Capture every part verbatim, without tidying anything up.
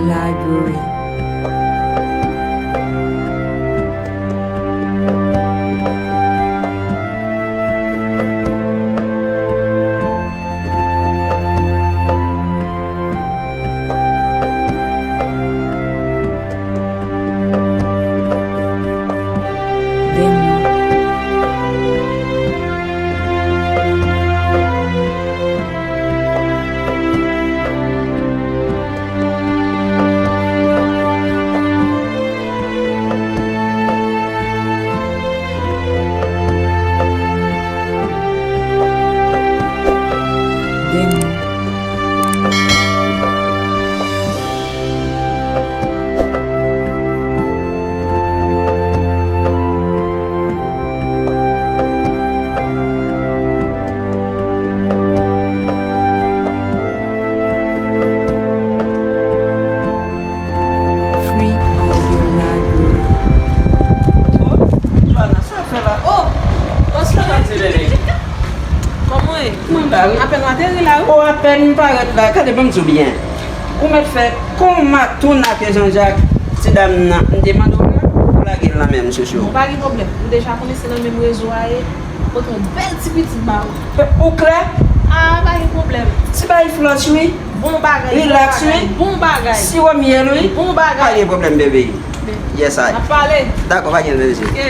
Library. Demo. Demo. Free audio library. Oh, Joana, sa w fè la? Oh, oh, sa w fè, bebe? Kòman w ye? Mwen la, wi. Apèn w ateri la, wi. Oh, apèn m parèt la. Gade, ban m di w byen. Ou mèt fè kòman toune ak Jean Jacques, ti dam nan, m te mande w la, ou lage l nan men m, chouchou. Pa gen pwoblèm. Ou deja konnen se nan menm rezo a ye. Pote yon bèl ti pitit ba ou. Ou klè? Ah, pa gen pwoblèm. Ti bagay flòch, wi. Bon bagay, relax, wi. Bon bagay. Siwo myèl, wi. Bon bagay. Pa gen pwoblèm, bebe. Yes, I. N ap pale. Dakò, pa gen bebe. Ok.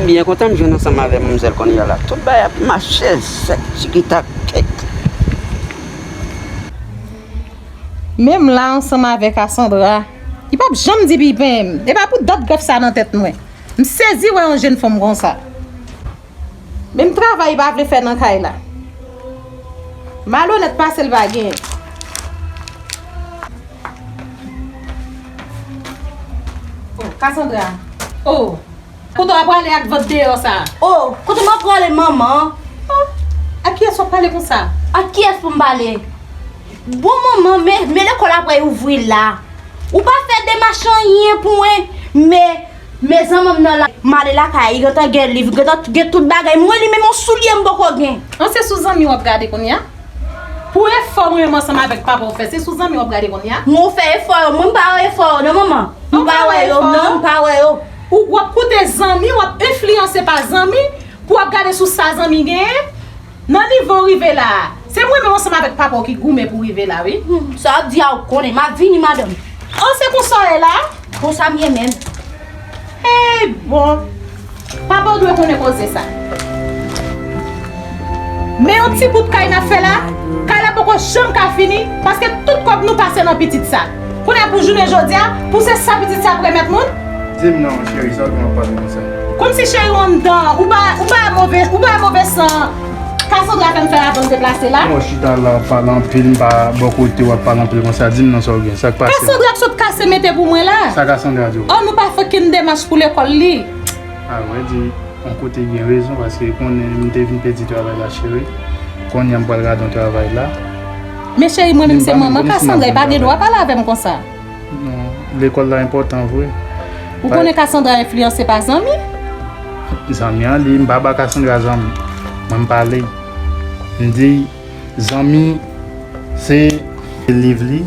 M byen kontan m jwenn ansanm avè manmzèl kounye a la. Tout bagay ap mache zèk, tikitak, kèk. Menm la ansanm avè Cassandra, li p ap janm di li benyen m. E pa pou dat grèf sa nan tèt mwen. M sezi wè yon jenn fanm konsa. Menm travay li pa vle fè nan kay la. Malonèt pase l pa gen. Oh, Cassandra. Oh. Kote w ap prale ak vant deyò sa? Oh, kote m ap prale, manman? Oh, ak kiyès w ap pale konsa? Ak kiyès pou m pale? Bon, manman, men, men lekòl ap ouvri la. Ou pa fè demach anyen pou mwen, men, men zanmi m nan la, m ale lakay, li gentan gen liv, gentan gen tout bagay. Mwen, li menm yon soulye m poko gen. An, se sou zanmi w ap gade kounye a? Pou efò mwen menm ansanm avèk papa w fè, se sou zanmi w ap gade kounye a? Mwen fè efò yo, mwen m pa wè efò yo, non, manman. M pa wè yo, non, m pa wè yo. Ou, w ap koute zanmi, w ap enfliyanse pa zanmi pou w ap gade sou sa zanmi genyen? Nan nivo w rive la a, se mwen menm ansanm avèk papa w ki goumen pou w rive la, wi. Hmm, sa w ap di a, ou konnen. M ap vini, madanm. An, se konsa w ye la? Konsa m ye menm. Ey, bon. Papa w dwe konnen koze sa. Men yon ti bout kay n ap fè la, kay la poko janm ka fini, paske tout kòb nou pase nan pitit sa. Kounye a pou jounen jodi a, pou se sa pitit sa ap remèt moun? Di m non, cheri, sa w gen w ap pale konsa? Kòmsi cheri w anndan, ou pa, ou pa move, ou pa move san Cassandra fè m fè avan m deplase la? Mwen chita la, w ap pale anpil, m pa bò kote w ap pale anpil konsa. Di m non, sa w gen, sa k pase? Cassandra k sot kase mete pou mwen la. Sa Cassandra di w? Oh, nou pa fè okenn demach pou lekòl li. A vrè di, yon kote gen rezon, paske konnen m te vin pèdi travay la, cheri. Kounye a m pral gade yon travay la. Men cheri, mwen menm se manman Cassandra, li pa gen dwa pale avè m konsa. Non, lekòl la enpòtan vre. Ou konnen Cassandra enfliyanse pa zanmi? Zanmi an li, m pa ba Cassandra zanmi. Mwen m pale. M di zanmi se liv li.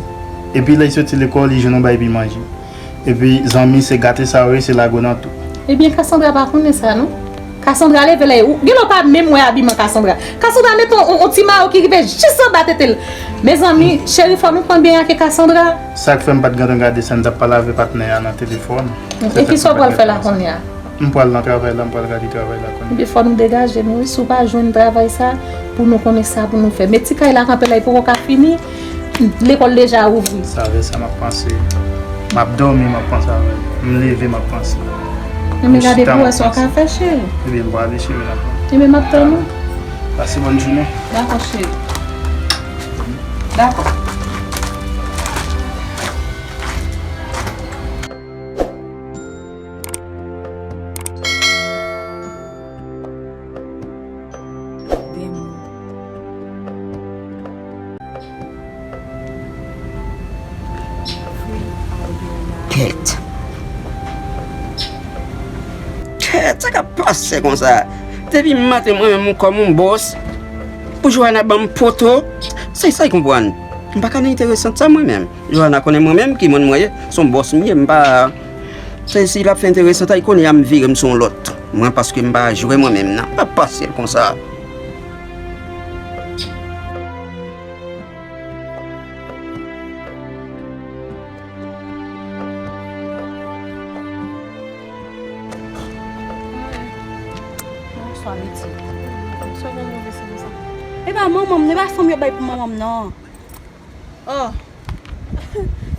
Epi lè l soti lekòl, li jwenn yon bagay pou l manje. Epi zanmi se gate sa yo ye, se lage w nan tou. Ebyen, Cassandra pa konnen sa non. Cassandra leve la, ou gen lè w pa menm wè abiman Cassandra. Cassandra mete yon, yon, yon ti mayo ki rive jis anba tete l. Mezanmi, cheri, fò nou pran byen ak Cassandra. Sa k fè m pa t gentan gade sa, m t ap pale avè patnè a nan telefòn. E kisa w pral fè la kounye a? M pral nan travay la, m pral gade travay la kounye a. Ebyen, fò nou degaje nou, wi, si w pa jwenn travay sa, pou nou konnen sa pou nou fè. Men ti kay la kanpe la, li poko ka fini. Lekòl deja ouvri. Sa vle sa m ap panse. M ap dòmi, m ap panse avè l. M leve, m ap panse. Enben gade pou wè sa w ka fè, cheri. Ebyen, m prale, cheri, dakò. Ebyen, m ap tann ou. Pase bòn jounen. Dakò, cheri. Dakò. Kèt. Kèt, sa k ap pase konsa? Depi maten, mwen menm kòm yon bòs, pou Joana ban m poto, sa, sa y konprann? M pa ka nan enteresant sa mwen menm. Johanna konnen mwen menm ki moun mwen ye, se yon bòs m ye, m pa. Se si l ap fè enteresant, ay konnen a m vire m se yon lòt. Mwen paske m pa jwe mwen menm nan. M pa pase l konsa. Bonswa, pitit. Bonswa, bon, move se konsa. E pa manman m, e pa fanm yo bay pou manman m, non. Oh,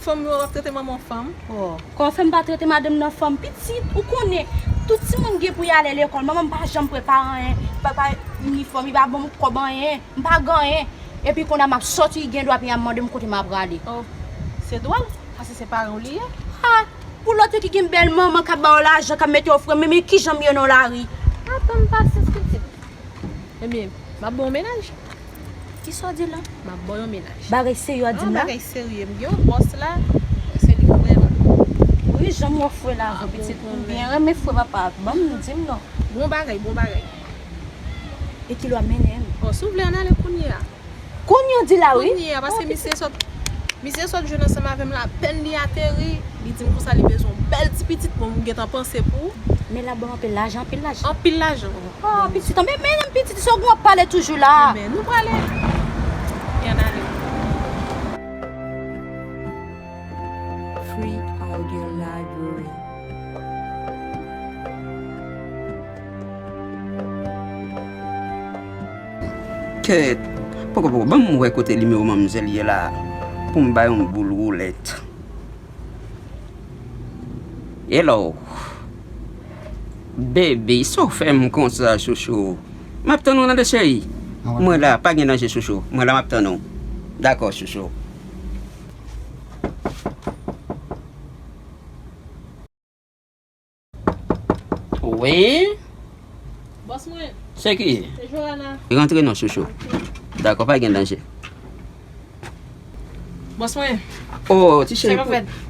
fanm yo ap trete manman w fanm? Oh, kòman fè m pa trete madanm nan fanm? Pitit, ou konnen, tout timoun gen pou y ale lekòl. Manman m pa janm prepare anyen, pa, pa inifòm, li pa ban m kòb anyen, m pa gen anyen. Epi kounye a m ap sòti, li gen dwa vin ap mande m kote m ap prale. Oh, se dwòl, paske se paran w li ye. Ha! Pou lòt yo ki gen bèl manman k ap ba yo lajan, k ap mete yo frè, men, men kijan m ye nan lari? Atann pasyans, pitit. Ebyen, m ap ba w mennaj. Kisa w di la? M ap ba w yon mennaj. Bagay serye w ap di m la? Bagay serye. M gen yon bòs la, se li frè m. Wi, jan m wè frè la, pitit, ou byen renmen frè papa. Ban m, di m non. Bon bagay, bon bagay. E ki lè w ap mennen m? Oh, si w vle, ann ale kounye a. Kounye a w di la, wi. Kounye a, paske misye sot, misye sot jwenn ansanm avè m la, apèn li ateri, li di m konsa li bezwen yon bèl ti pitit, bon, m gentan panse pou ou. Men l ap ban m anpil lajan, anpil lajan. Anpil lajan. Oh, pitit, men, men, men, pitit, se w ap pale toujou la. Men, nou prale. Ann ale. Free Audio Library. Kèt, poko, poko, ban m wè kote nimewo manmzèl ye la, pou m bay yon boul woulèt. Hello. Baby, sa w fè m konsa, chouchou? M ap tann ou nan de cheri. Mwen la, pa gen danje, chouchou. Mwen la, m ap tann ou. Dakò, chouchou. Wi? Bòs mwen. Se ki? Se Johanna. Rantre non, chouchou. Ok. Dakò, pa gen danje. Bòs mwen. Oh, ti cheri,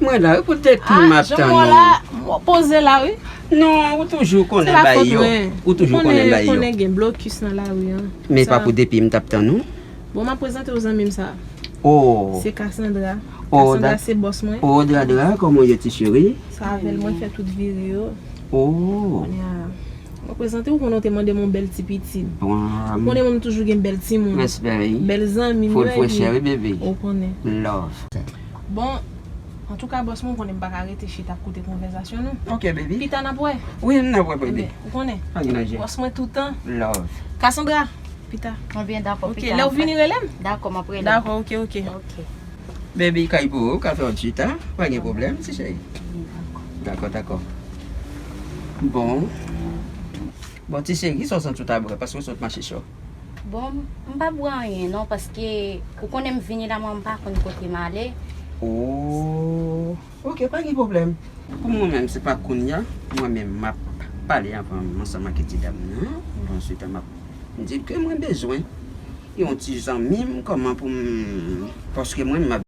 mwen la, pou depi m ap tann ou. Ah, jan m wè w la, m poze la, wi. Non, ou toujou konnen bagay yo. Ou toujou konnen bagay yo. Konnen gen blokis nan lari an. Men pa pou depi m t ap tann ou. Bon, m ap prezante w zanmi m sa. Oh. Se Cassandra. Oh, Cassandra se bòs mwen. Oh, Dra Dra, kòman w ye, ti cheri? Se avè l mwen fè tout vire yo. Oh. Kounye a, mwen prezante w, konnen w te mande m yon bèl ti pitit. Bon. Ou konnen mwen m toujou gen bèl timoun. Respè, wi. Bèl zanmi m yo, wi, baby. Ou konnen. Love. Bon, antouka, bòs mwen, ou konnen m pa ka rete chita ap koute konvèsasyon nou. Ok, baby. Pita n ap wè. Wi, n ap wè, baby. Enben, ou konnen. Pa gen danje. Bòs mwen toutan. Love. Cassandra, pita. Mwen byen dakò, pita. Ok, lè w vini rele m. Dakò, m ap rele w. Dakò, ok, ok. Ok. Baby, kay pou ou, ka fè yon chita, pa gen pwoblèm, ti cheri. Dakò, dakò. Bon. Bon, ti cheri, kisa w santi w ta bwè, paske w sot mache cho? Bon, m pa bwè anyen non, paske ou konnen m vini la, mwen m pa konn kote m ale. Oh, ok, pa gen pwoblèm. Pou mwen menm, se pa kounye a, mwen menm m ap pale avan m ansanm ak ti dam nan, answit m ap di l ke mwen bezwen yon ti zanmi m, kòman pou m, paske mwen m ap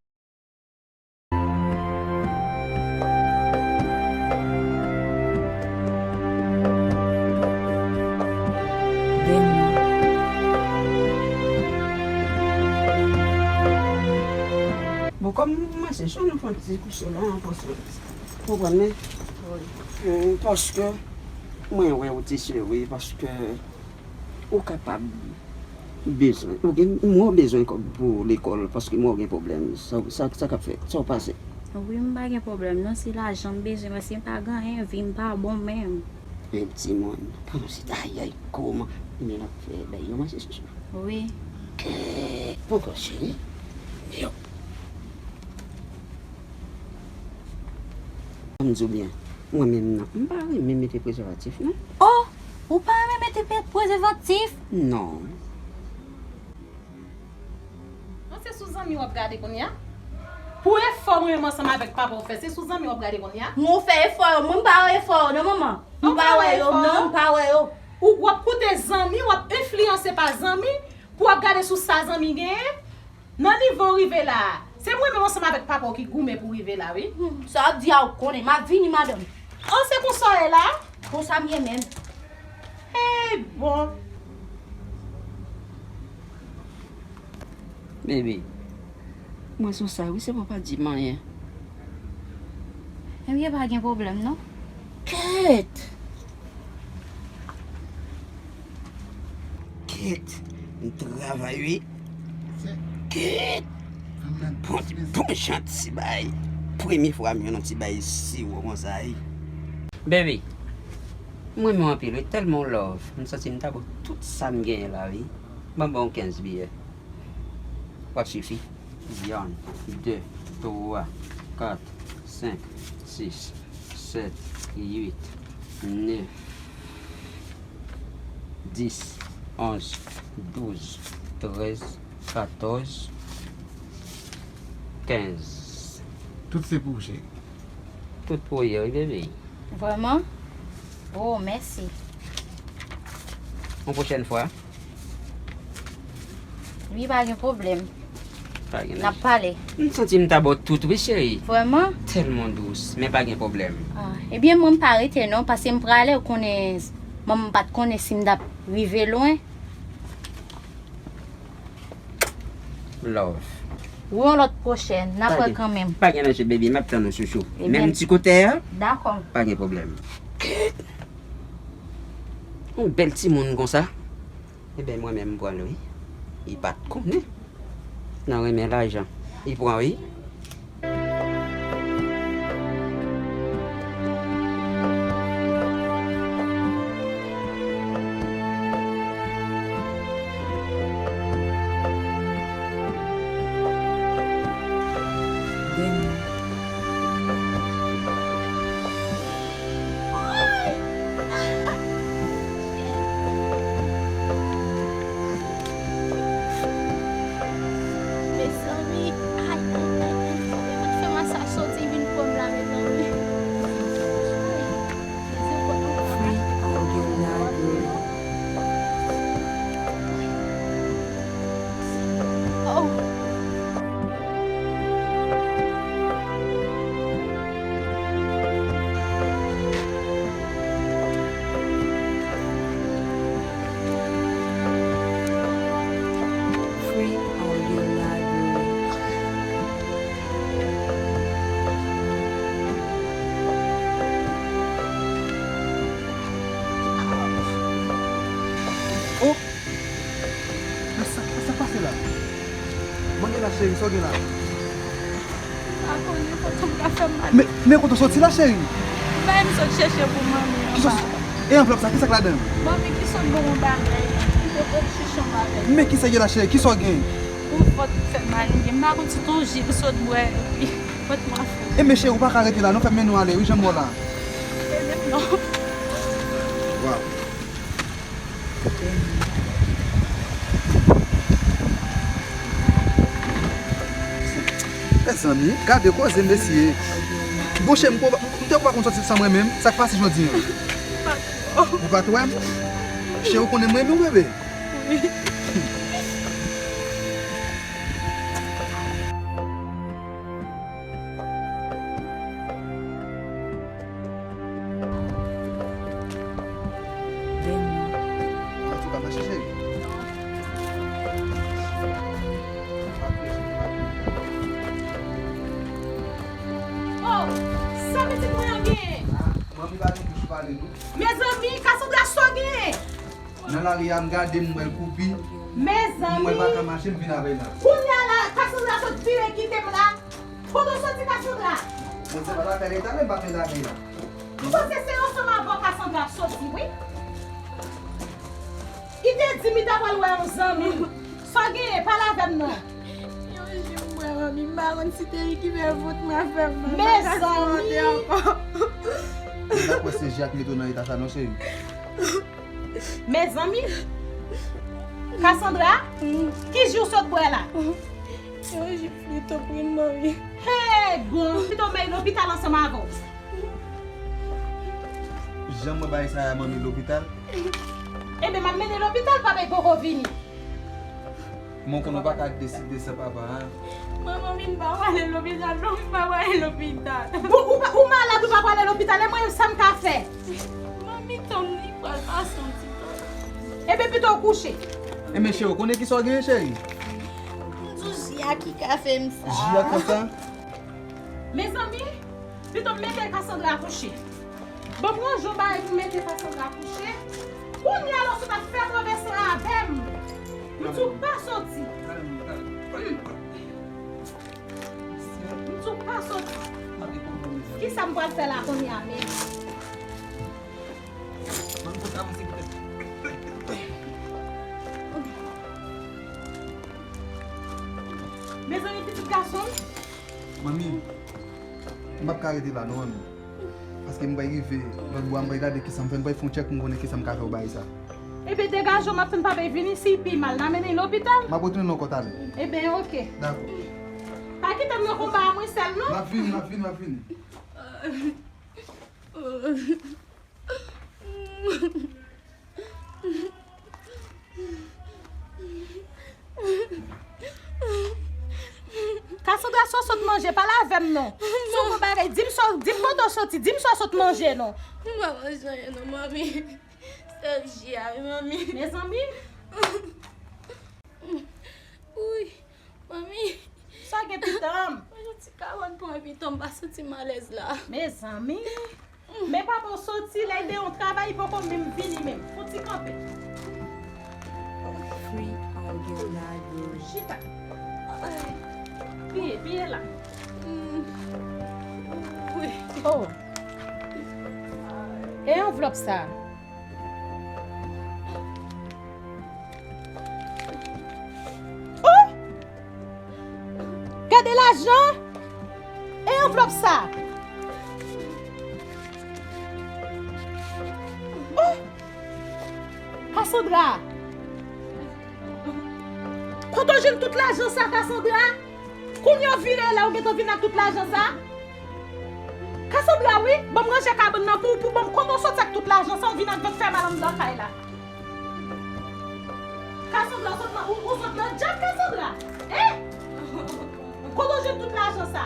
Bon, kòm m mache cho, nou fè yon ti kout solèy ankò, konprann mwen? Wi. Paske mwen wè ou te sere, paske ou kapab bezwen, ou gen, mwen bezwen kòb pou lekòl, paske mwen gen pwoblèm. Sa, sa, sa k ap fèt? Sa w pase? Wi, m pa gen pwoblèm non, se lajan m bezwen, paske m pa gen anyen, vi m pa bon menm. Men timoun, pandan se ta ayay, kòman, men l ap fè bay yo manje chouchou. Wi. Kè, poko cheri. Yo. Ban m di w byen, mwen menm nan, m pa renmen mete prezèvatif non. Oh, ou pa renmen mete pe-, prezèvatif? Non. Bon, se sou zanmi w ap gade kounye a? Pou efò mwen menm ansanm avèk papa w fè, se sou zanmi w ap gade kounye a? Mwen w fè efò yo, mwen m pa wè efò yo non, manman. M pa wè yo, non, m pa wè yo. Ou, w ap koute zanmi, w ap enfliyanse pa zanmi, pou w ap gade sou sa zanmi genyen? Nan nivo w rive la a, se mwen menm ansanm avèk papa w ki goumen pou w rive la, wi. Hmm, sa w ap di a, ou konnen. M ap vini, madanm. Oh, se konsa w ye la? Konsa m ye menm. Hey, bon. Baby, Mwen sou sa, wi, se pou w pa di m anyen. Ebyen, pa gen pwoblèm, non. Kèt! Kèt! M travay, wi. Kèt! Bon, bon jan ti bay. Premye fwa m jwenn yon ti bay siwo konsa, wi. Baby, m renmen w anpil, wi. Tèlman w love. M santi m ta ba w tout sa m genyen la, wi. Ban m ba w kenz biyè. W ap sifi. Yonn, de, twa, kat, senk, sis, sèt, uit, nèf, dis, onz, douz, trèz, katòz, kenz. Tout se pou ou, cheri. Tout pou ou ye, wi, baby. Vrèman? Oh, mèsi. Yon pwochèn fwa. Wi, pa gen pwoblèm. Pa gen N ap danje. Pale. M santi m ta ba w tout, wi, cheri. Vrèman? Tèlman dous, men pa gen pwoblèm. Ah, ebyen, mwen, m pa rete, non, paske m prale, ou konnen, mwen, m pa t konnen si m t ap rive lwen. Love. Wi, yon lòt pwochèn, n ap wè kanmenm. Pa gen danje, baby, m ap tann ou, chouchou. Ebyen, menm ti kote a, dakò. Pa gen pwoblèm. Yon bèl timoun konsa. Ebyen, mwen menm, m pran l, wi. Li pa t konnen. Nan renmen lajan. Li pran, wi. Mezanmi, ay, ay, ay, ay, e mwen ki fè masaj soti vin pran m la, mezanmi. Ay, Jezi, bon, non, papa. Oh. Free Audio Library. Oh! Men sa, sa k pase la? Mwen gen la, cheri, sa w gen la? M pa konnen, tonton ka fè m mal. Men, men kote w soti la, cheri? Bay m sot chèche pou manmi an. Kisa, e anvlòp sa, kisa k ladan l? Manmi ki sot ban m yon bagay. Li te pot chèche yon bagay. Men kisa k gen la, cheri? Kisa w gen? Yon vant ki fè m mal, m pa konn si t yon ji li sot bwè, epi vant mwen fè. E men cheri, ou pa ka rete la, non, fè m mennen w ale, wi, jan m wè w la. E men non. Waw. Mezanmi, gade koze, mesye. Bon, cheri, m ko-, m te ko pa konn soti san mwen menm. Sa k pase jodi a? Ou pa t wè m? Cheri, ou konnen m renmen w, bebe. Wi. Sa tou ka mache, cheri. Oh, sa pitit mwen an genyen? Manmi pa gen bouch pale, non. Mezanmi, Cassandra, sa w genyen? Nan lari a, m gade, m wè l koupi. Mezanmi. M wè l pa ka mache, m vin avè l la. Kounye a la, Cassandra sot vire kite m la. Kote w soti, Cassandra? Mwen se pa lakay li t ale, m pa fè lakay la. M panse se ansanm avè w Cassandra ap soti, wi. Li te di m li ta pral wè yon zanmi l. Sa w genyen? Pale avè m non. Yon jou m wè manmi, m pa konn si te li ki fè vant mwen fè m mal. Mezanmi. M pa kwè se Jacques mete w nan eta sa non, cheri. Mezanmi! Cassandra, ki ji w sot bwè la? Yon ji pito pou manmi. Hey, bon, pito bay lopital ansanm avè w. Jan mwen bay sa a manmi lopital? Ebyen, m ap mennen lopital, papa poko vini. Mwen konnen w pa ka deside san papa a. Mwen, manmi, m pa prale lopital, non, m pa prale lopital. Bon, ou pa, ou malad, ou pa prale lopital, e mwen, sa m ka fè? Manmi, tann li pral pase yon ti tan. Ebyen, pito w kouche. Ebyen, cheri, w konnen kisa w genyen, cheri? M di w, ji A ki ka fè m sa? Ji a konsa? Mezanmi, pito m mete Cassandra kouche. Bon, m ranje yon bagay pou mete Cassandra kouche. Kounye a la, w sot ap fè move san avè m. M di w pa soti. M di w pa soti. Kisa m pral fè la kounye a menm? Mezanmi, pitit gason m. Manmi, m p ap ka rete la non, manmi. Paske m pral rive lòt bò a, m pral gade kisa m fè, m pral fè yon tchèk pou m konnen kisa m ka fè pou bagay sa. Ebyen, degaje w, m ap tann papa vini, si l pi mal, n a mennen l lopital. M ap retounen nan kò talè. Ebyen, oke. Dakò. Pa kite m nan konba a mwen sèl, non. M ap vini, m ap vini, m ap vini. Cassandra, sa w sot manje, pale avè m non. Si w gon bagay, di m sa, di m kote w soti, di m sa w sot manje non. M pa manje anyen non, manmi. Sèl ji a, wi, manmi. Mezanmi. Uy, manmi. Sa gen pitanm? Mwen yon ti kawòn pou mwen pitanm, m pa santi m alèz la. Mezanmi. Men papa w soti, lè l te yon travay, li poko menm vini menm. Fouti kanpe. Free Audio Library. Chita. Piye, piye la. Oh. E anvlòp sa? Oh! Gade lajan! E anvlòp sa? Oh! Cassandra! Kote w jwenn tout lajan sa, Cassandra? Kounye a w vire la, ou gentan vin ak tout lajan sa? Cassandra, wi, ban m ranje kabann nan pou ou, pou ban m kote w soti ak tout lajan sa, ou vin ak vant fè mal anndan kay la. Cassandra, ou sot nan, ou, ou sot nan djab, Cassandra? Hein? Kote w jwenn tout lajan sa?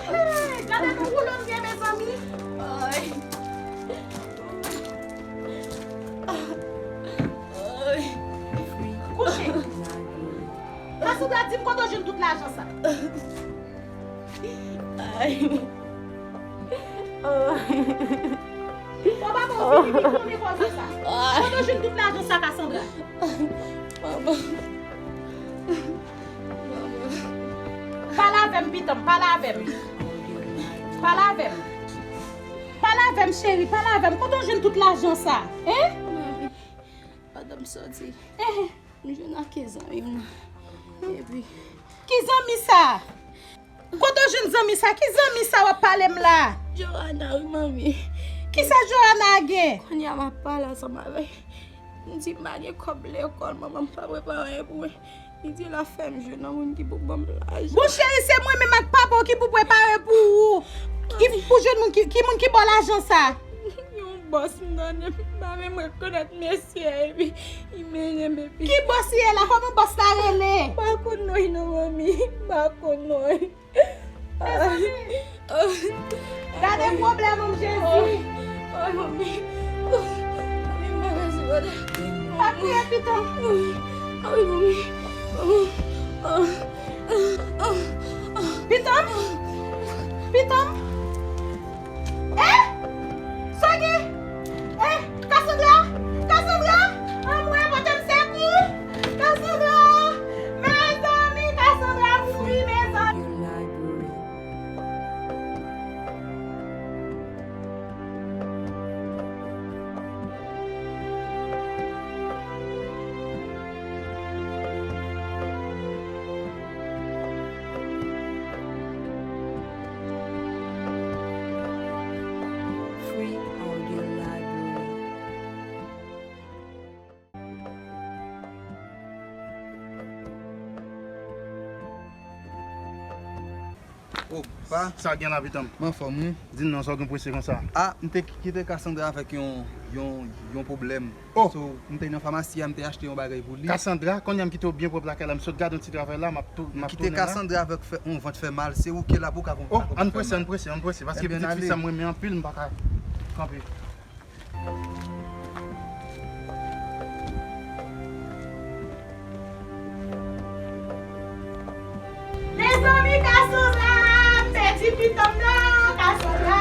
Hey, gade nou woulo m gen, mezanmi. Kouche. Cassandra, di m kote w jwenn tout lajan sa? Ay. Bon, papa, ou fini, li konnen koze sa. Kote w jwenn tout lajan sa, Cassandra? Manman. Pale avè m, pitanm, pale avè m. Pale avè m. Pale avè m, cheri, pale avè m. Kote w jwenn tout lajan sa? Hein? Manmi, pandan m soti, eh, m jwenn ak zanmi m nan. Epi, ki zanmi sa? Kote w jwenn zanmi sa? Ki zanmi sa w ap pale m la? Johanna, wi, manmi. Kisa Johanna gen? Kounye a m ap pale ansanm avè l. M di m pa gen kòb lekòl, manman m pa prepare anyen pou mwen. Li di l ap fè m jwenn yon moun ki pou ban m lajan. Bon, cheri, se mwen menm ak papa w ki pou prepare pou ou. Ki pou jwenn moun ki, ki moun ki ba w lajan sa? Yon bòs m tande, m pa menm rekonèt mesye a, epi li mennen m, epi. Ki bòs li ye la? Kòman bòs la rele? M pa konn non l non, manmi. M pa konn non l. Mezanmi. Gade pwoblèm ou, Jezi. Ay, manmi. Manmi, m pa ka sipòte. Pa kriye, pitanm. Ay, manmi. Pitanm? Pitanm? Eh? Sa gen? Eh, Cassandra? Cassandra? Anmwe, pote m sekou! Cassandra! Mezanmi, Cassandra mouri, mezanmi! Free Audio Library. Oh, pa. Sa gen la, pitanm? M anfòm, wi. Di m non, sa w gen prese konsa? Ah, m te kite Cassandra avèk yon, yon, yon pwoblèm. Oh! So, m te nan famasi a, m te achte yon bagay pou li. Cassandra, kounye a m kite w byen pwòp lakay la, m sot gade yon ti travay la, m ap tou-, m ap tounen la. Kite Cassandra avèk fè, yon vant fè mal, se ou ki la pou ka fè yon... Oh, ann prese, ann prese, ann prese, paske pitit fi sa m renmen anpil, m pa ka kanpe. Ebyen, ale. Ay, manmi. Pitit pitit m nan, Cassandra.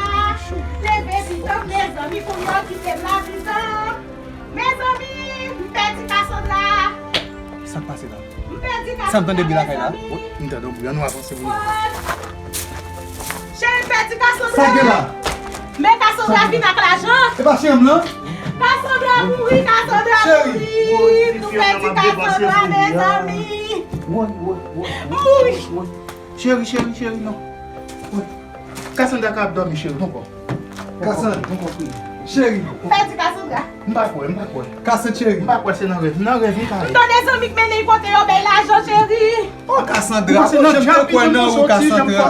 Leve pitit m, mezanmi, pou yo kite m la, pitit m. Mezanmi, m pèdi Cassandra. Sa k pase la? M pèdi Cassandra. Sa m tande bri lakay la? Mezanmi. M tande yon bri, ann nou avanse pou nou. Cheri, m pèdi Cassandra. Sa gen la? Men Cassandra vin ak lajan. E pa cheri m nan? Cassandra mouri, Cassandra mouri. Nou pèdi Cassandra, mezanmi. Woy, woy, woy, woy, woy. Cheri, cheri, cheri, non. Woy. Cassandra ka ap dòmi, cheri, non, kò. Cassandra. Non, kò, cheri. Cheri. Pèdi Cassandra. M pa kwè, m pa kwè. Cassandra, cheri. M pa kwè se nan rèv. Nan rèv, m pa kwè. M tande zanmi k mennen l kote yo bay lajan, cheri. Oh, Cassandra, oh, jan m te kwè nan ou, Cassandra.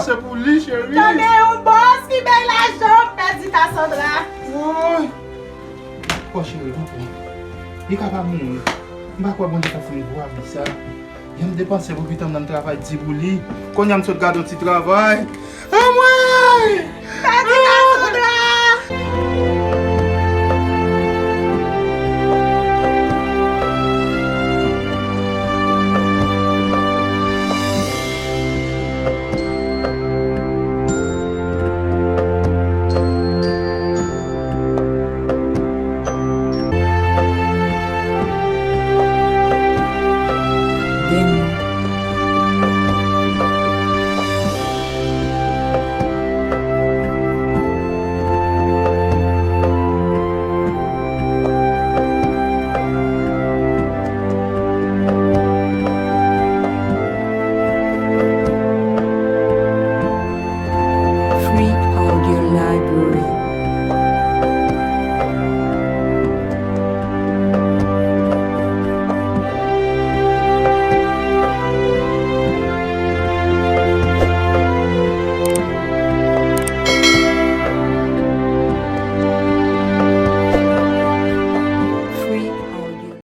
Tande yon bòs ki bay lajan, m pèdi Cassandra. Woy. Kò cheri, m pa kwè. Li ka pa mouri. M pa kwè Bondye ka fè m gwo abli sa. Jan m depanse pou pitit m nan, m travay di pou li. Kounye a m sot gade yon ti travay. Anmwey!